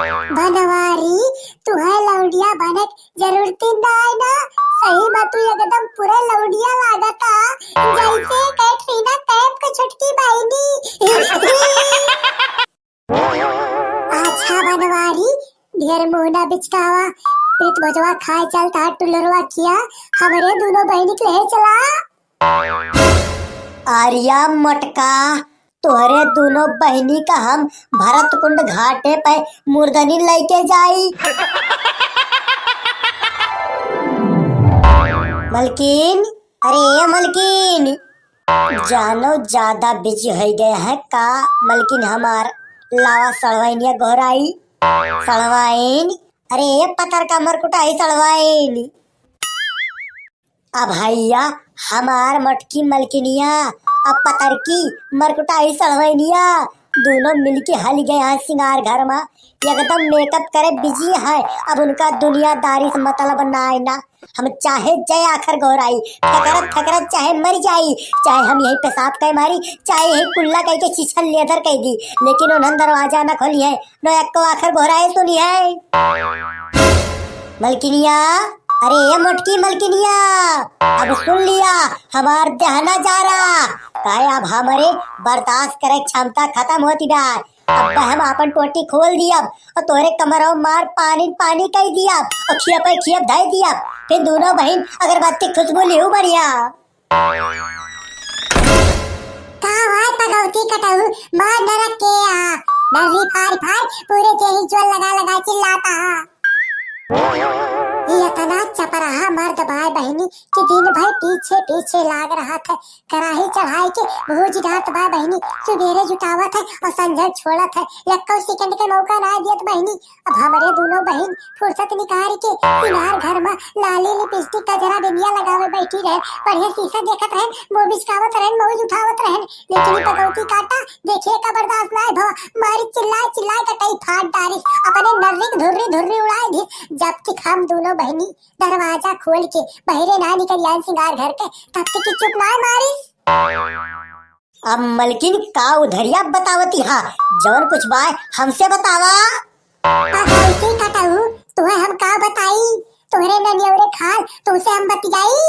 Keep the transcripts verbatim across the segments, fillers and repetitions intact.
बनवारी, तुहे लौंडिया बनक जरूरत ही ना है ना। सही में तू एकदम पूरे लौंडिया लागता, जैसे कैटरीना कैफ के छोटकी बहिनी। अच्छा बनवारी, ढेर मुंह ना बिचकावा। प्रीत भोजवा खाए चलता टुलरवा किया, हमरे दोनों बहिनी के ले चला। आर्या मोटका, तोहरे दोनों बहिनी का हम भरत कुंड घाटे पे मुर्दनी लेके जाई। मलकिन, अरे ए मलकिन, जानो ज्यादा बिजी होइ गए हैं का मलकिन हमार? लावा सड़वाइनिया गोहराई, सड़वाइन, अरे ए पतर का मरकुटाई सड़वाइन। अब हैया हमार मोटकी मलकिनिया, अब पतरकी मरकुटाई सड़वैनिया, दोनों मिलके हलि गए हैं सिंगार घर मा। एकदम मेकअप करे बिजी है। अब उनका दुनियादारी से मतलब नाय ना। हम चाहे जय आखर गोहराई, थकरत थकरत चाहे मरि जाई, चाहे हम यही पेशाब कै मारी, चाहे यही कुल्ला कै के छीछल लेदर कै दी, लेकिन उन्हन दरवाजा न खोलिहैं, न एक्को आखर गोहराए सुनिहैं। मलकिनिया, अरे ए मोटकी मलकिनिया, अब सुन लिया, हमार देहना जा रहा, काहे अब हमरे बर्दाश्त करे क्षमता खतम होती बा। अब हम आपन टोटी खोल दियब और तोहरे कमरवा मार पानी पानी कई दियब और खिया पे खिया धई दियब, फिर दोनों बहिन अगरबत्ती खुशबू लिहू बढ़िया। का भाई पगौती कटऊ, मार नरक के आ, नर्री फार फार, पूरे देही जोर लगा लगा चिल्लाता। ये इतना चपराहा मर्द बाय बहिनी कि दिन भर पीछे पीछे लाग रहा था, कराही चढ़ाई के भूज डात बाय बहिनी, सुबेरे जुटावत है और संझर छोड़त है, यक्को सेकंड के मौका ना दियत बहिनी। अब हमरे दोनों बहिन फुर्सत निकाल के सिंगार घर में लाली लिपस्टिक का जरा बिंदिया लगावे बैठी रहे, बढ़िया शीशा देखत रहे, मुंह बिचकावत रहे, मौज उठावत रहे, लेकिन ई पगौती काटा देखिए का बर्दाश्त नाय भवा, मारी चिल्लाए चिल्लाए कटई फाट डारिस, अपने नर्री के धुर्री धुर्री उड़ाए दिस। जब तक हम दोनों बहिनी दरवाजा खोल के बहरे ना निकल आए सिंगार घर के, तब तक की चुप नाय मारिस। अब मलकिन का उधरिया बतावती हा, जवन कुछ बाय हमसे बतावा। पगौती कटऊ, तुहे हम का बताई? तोहरे ननियवरे खाल, तुमसे हम बतियाई?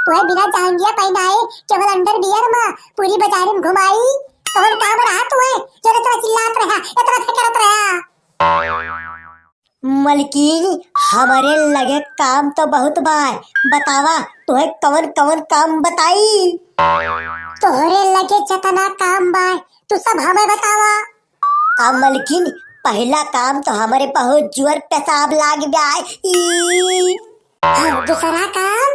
तुहे बिना जहंगिया पहनाए, केवल अंडरवियर मा पूरी बाजारी में घुमाई? कौन काम रहा तुहे, जो इतना चिल्लात रहा, इतना फिकरत रहा? मलकिन, हमरे लगे काम तो बहुत बाय, बतावा, तुहे कवन कवन काम बताई? तोहरे लगे जतना काम बाय, तू सब हमें बतावा। आ मलकिन, पहिला काम तो हमरे बहुत जुअर पेशाब लाग जाए। ई। हाँ, दूसरा काम?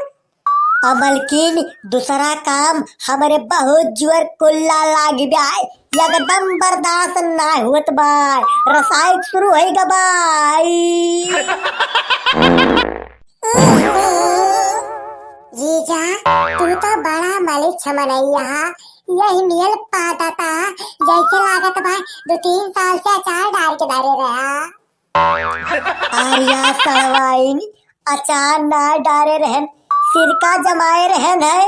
आ मलकिन, दूसरा काम हमरे बहुत जुअर कुल्ला लाग जाए। एकदम बर्दाश्त ना होत बा। रसायक शुरू होई ग बा। ई। जीजा, तू तो बड़ा मलिच्छ मनैया हा। यही मेल पादता, जैसे लागत बा दो तीन साल से अचार डाल के धरे रहा। आर्या सड़वाइन, अचार ना डारे रहन, सिरका जमाए रहन है।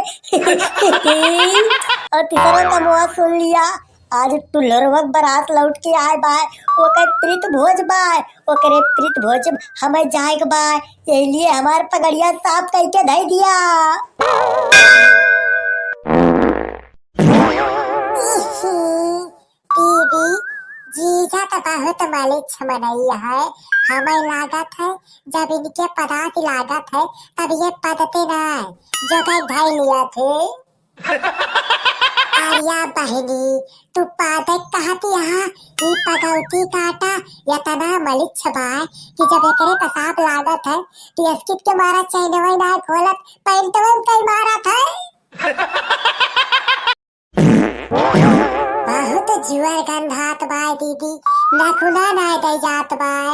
और तीसरा कमवा सुन लिया, आज टुल्लरवा के बारात लौट के आए बाय, ओकर प्रीत भोज बाय, ओकरे प्रीत भोज में हमें जाए के बाय, यही लिए हमार पगड़िया साफ करके धई दिया। दीदी, जीजा तो बहुत मलिच्छ मनई है, हमें लागत है जब इनके पदार्थ लागत है तब ये पदते ना है, जो कहीं धई लिया थे। आर्या बहिनी, तू पादक कहत यहाँ, ई पगौती काटा, यतना मलिच्छ बाय कि जब एकरे पेशाब लागत है, तो अस्कित के मारा चैनवा ना खोलत, पैंटवा में कई मारत है। बहुत जुअर गंधात बाय दीदी, नखुना ना दे जात बाय।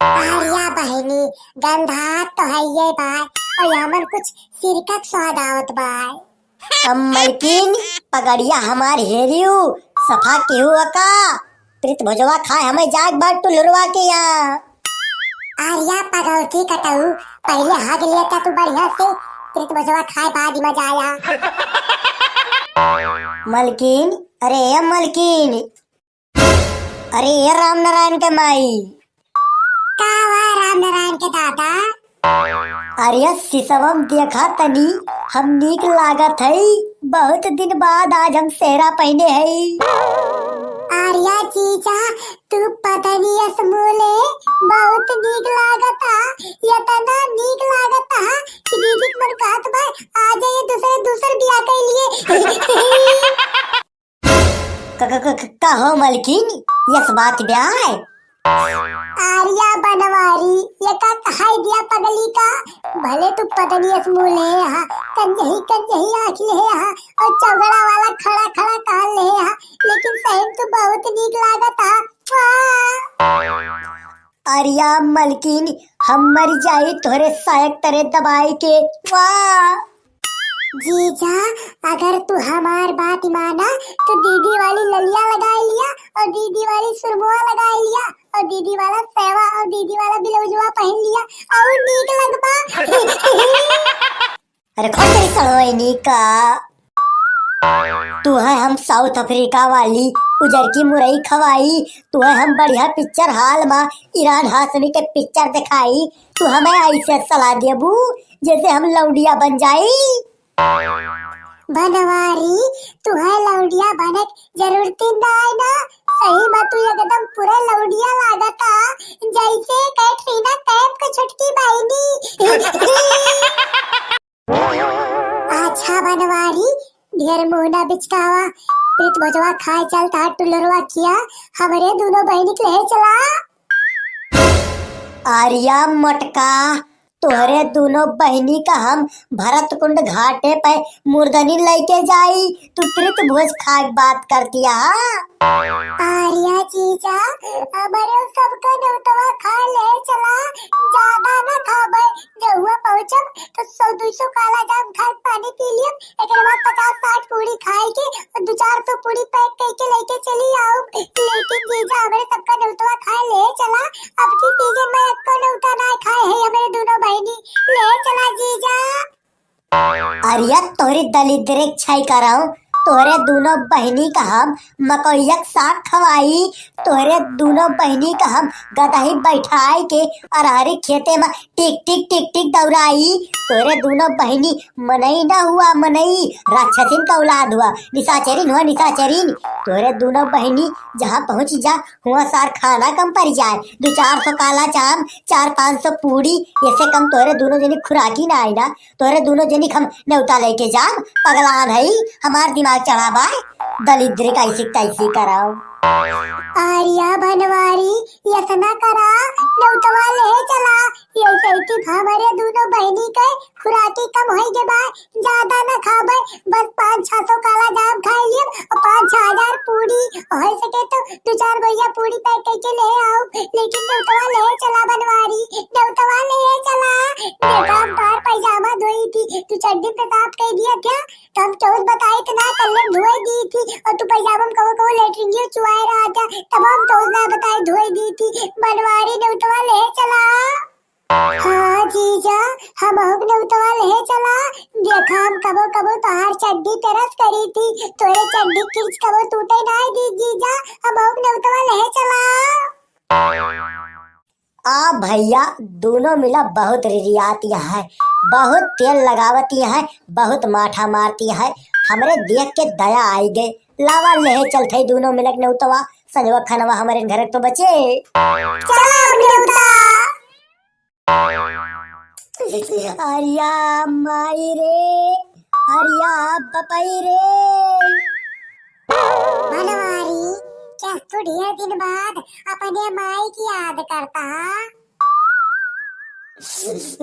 आर्या बहिनी, गंधात तो हइये बाय, और हमन कुछ सिरकत स्वाद आवत बाय। अब मलकिन, पगड़िया हमार हेरियो, सफा केहू का? प्रीत भोजवा खाए हमें जाग बाय टुलुरवा के यहाँ। आर्या पगौती कटऊ, पहिले हग लेता तू बढ़िया से, प्रीत भोजवा खाए बाद ही मजा आया। मलकिन, अरे ए मलकिन, अरे ए राम नारायण के माई, का हुआ राम नारायण के दादा? अरे सिसवम, देखा तनी, हम नीक लागत हई। बहुत दिन बाद आज हम सेहरा पहिने हई। आर्या जीजा, तू पतनी अस मूले बहुत नीक लागता। एतना नीक लागता कि दीदी के मन कहत बा, आ जाइए दूसरे, दूसर बियाह कर लिए। क-, क-, क-, क-, का हो मलकिन, यस बात ब्या है? आर्या बनवारी, ये का कहाई दिया पगली का? भले तू पतनी अस मूले हा, कंजही कंजही आँख ले हा, और चौगड़ा वाला खड़ा खड़ा कान ले हा, लेकिन सही में तू बहुत नीक लागत हा। वाह! आर्या मलकिन, हम मर जाई तोहरे सायक तरे दबाई के। वाह! जीजा, अगर तू हमार बात माना तो दीदी वाली ललिया लगाई लिया और दीदी वाली सुरमुआ लगाई लिया और दीदी वाला सेवा और दीदी वाला ब्लाउजवा पहन लिया और नीक लगबा। अरे खोचरी सड़वैनी का, तू है हम साउथ अफ्रीका वाली उजर की मुरई खवाई, तू है हम बढ़िया पिक्चर हाल मा इरफान हाशमी के पिक्चर दिखाई, तू हमें ऐसे सलाह देबू जैसे हम लौंडिया बन जाई। बनवारी, तुहे लौंडिया बने के जरूरत ही ना है ना। सही में तू एकदम पूरे लौंडिया लागता, जैसे कैटरीना कैफ के छोटकी बहिनी। अच्छा बनवारी, ढेर मुंह ना बिचकावा, प्रीत भोजवा खाए चलता टुलरवा किया, हमरे दोनों बहिनी के ले चला। आर्या मोटका, तोहरे दोनों बहिनी का हम भरतकुंड घाटे पे मुर्दनी लेके जाई, तू प्रीत भोज खाए के बात करतिया, हाँ? आर्या जीजा, हमरे सबका नेउतवा खा ले चला, ज्यादा ना खाबे, जहुआ पहुँचब तो सौ दू सौ काला जाम खाए, पानी पी लियब, एकरे बाद पचास साठ पूड़ी खाए के और दू चार सौ पूड़ी पैक करके लेके चली आउब। लेकिन जीजा, हमरे सबका नेउतवा खाए ले चला, अब की सीजन में एको नेउता ना खाए है हमरे दोनों बहिनी, ले चला जीजा। अरे तोहरी दलिद्रे छाई कराऊं, तोहरे दोनों बहिनी का हम मकइया के साग खवाई, तोहरे दोनों बहिनी का हम गदही बैठाई के अरहरी खेते में टिक टिक टिक टिक दौड़ाई, तोहरे दोनों बहिनी मनई ना हुआ, मनई राक्षसिन का औलाद हुआ, निशाचरिन हुआ, निशाचरिन। तोहरे दोनों बहिनी जहाँ पहुँच जा, हुआ सार खाना कम पड़ जाए, दो चार सौ काला जाम, चार पाँच सौ पूड़ी, ऐसे कम तोहरे दोनों जनी खुराकी ना आई ना। तोहरे दोनों जनी हम नेउता लेके जाब, पगलान हई, हमार दिमाग चढ़ा बा, दलिद्र कैसे तैसे कराओ। आर्या बनवारी, यतना करा, नेउतवा ले चला, ऐसे कि हमरे दोनों बहिनी के खुराकी कम होई गे बा, ज्यादा ना खाबे, बस पाँच छह सौ काला जाम खाए लियब और पाँच छह हजार पूड़ी, हो सके तो दो चार भैया पूड़ी पैक करके ले आओ, लेकिन नेउतवा ले चला बनवारी, नेउतवा ले चला। देखा हम तोहार पैजामा धोई थी, तू चड्डी पे साफ कर दिया क्या? तो हम टोस बताई तो ना कल्ले धोए दी थी, और तू पैजामा में कबो कबो लेटरिंगियो चुआए रहा था, तब हम टोस ना बताए धोए दी थी। बनवारी नेउतवा ले चला। हाँ जीजा, हमहू के नेउतवा ले चला। देखा हम कबो कबो तोहार चड्डी तरस करी थी, तोरे चड्डी किर्च कबो टूटे ना दी जीजा, हमहू के नेउतवा ले चला। आ भैया, दोनों मिला बहुत रिरियाती हैं, बहुत तेल लगावती हैं, बहुत माठा मारती हैं। हमरे देख के दया आई गए। लावा ले चलत है दोनों मिलक नेउतवा, संझवा खनवा हमरे घर तो बचे। चला अब नेउता। अरिया माई रे, अरिया बपई रे। बनवारी, क्या तू ढेर दिन बाद अपने माई की याद करता?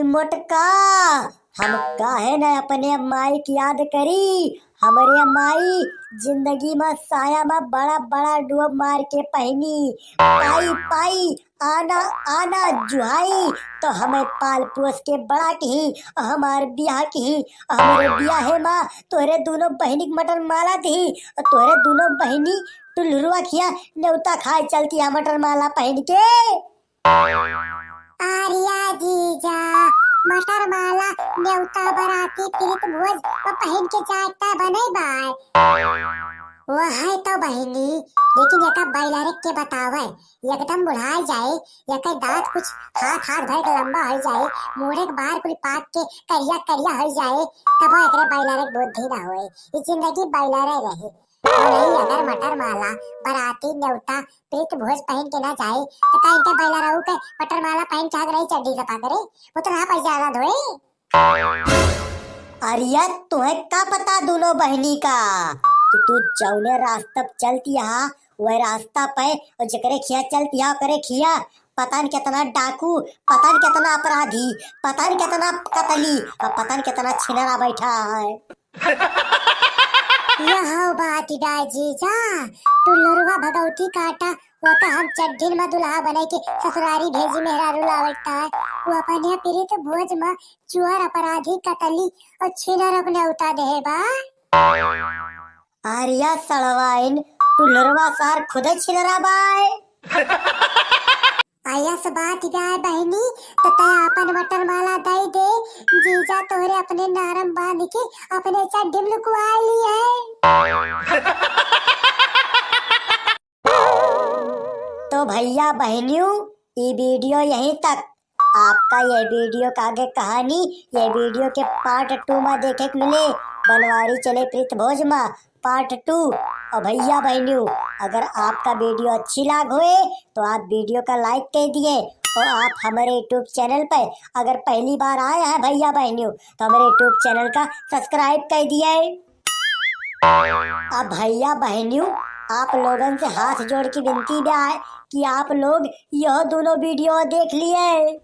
मोटका, हम काहे न अपने माई की याद करी? हमरे माई जिंदगी में साया में बड़ा बड़ा डूब मार के पहिनी, पाई पाई आना आना जुहाई, तो हमें पाल पोस के बड़ा किही, हमार बियाह किही, हमरे बियाहे मा तोहरे दोनों बहिनी के मटर माला दिही, तोहरे दोनों बहिनी टुलरुआ खिया नेउता खाए चलती है मटर माला पहिन के। आर्या जीजा, मटर माला नेउता बराती प्रीत भोज प पहिन के जाए त बने बाय। वह है तो बहिनी, लेकिन एका बैलरे के बतावे, एकदम बुढ़ाई जाए, एकर दांत कुछ हाथ हाथ भर के लंबा हो जाए, मुड़े के बाहर कुल पाक के करिया करिया हो जाए, तबो एकरे बैलरे के बुद्धि ना होए। ई जिंदगी बैलरे रहे। नहीं, अगर मटर माला, बराती, नेवता, प्रीत भोज पहिन के ना जाए, तो का इनके बैलरऊ के मटर माला पहिन के हाथ नहीं चड्डी सफा करे? उतना पैसा ज्यादा धोए। अरिया, तुहे का पता दुनो बहिनी का कि तू जौने रास्ता पे चलती हा, वह रास्ता पे, और जेकरे खिया चलती हा, ओकरे खिया पता न कितना डाकू, पता न कितना अपराधी, पता न कितना कतली, और पता न कितना छिनरा बैठा है। यह बात बा जीजा, टुल्लुरवा भगौती काटा, ओका हम चड्ढिन में दुल्हा बने के ससुरारी भेजी मेहरारू लावत है। वो अपने प्रीत भोज में चोर, अपराधी, कतली और छिनर अपने उता देहे बा। अरिया सड़वाइन, टुल्लुरवा सार खुदे छिनरा बाय। अयस बात बा बहिनी, तो तय आपन मटर माला दई दे, जीजा तोहरे अपने नारम बांध के अपने चड्ढी में लुकवा ली है। तो भैया बहनियों, ई video यहीं तक। आपका यह video का आगे कहानी, यह video के part two में देखे के मिले, बनवारी चले प्रीत भोज में part two। और भैया बहनियों, अगर आपका video अच्छी लाग होए तो आप video का like कर दिए, और आप हमारे YouTube channel पे अगर पहली बार आए हैं भैया बहनियों, तो हमारे YouTube channel का subscribe कर दिए। अब भैया बहनियों, आप लोगन से हाथ जोड़ के विनती बा है कि आप लोग यह दोनों video देख लिए।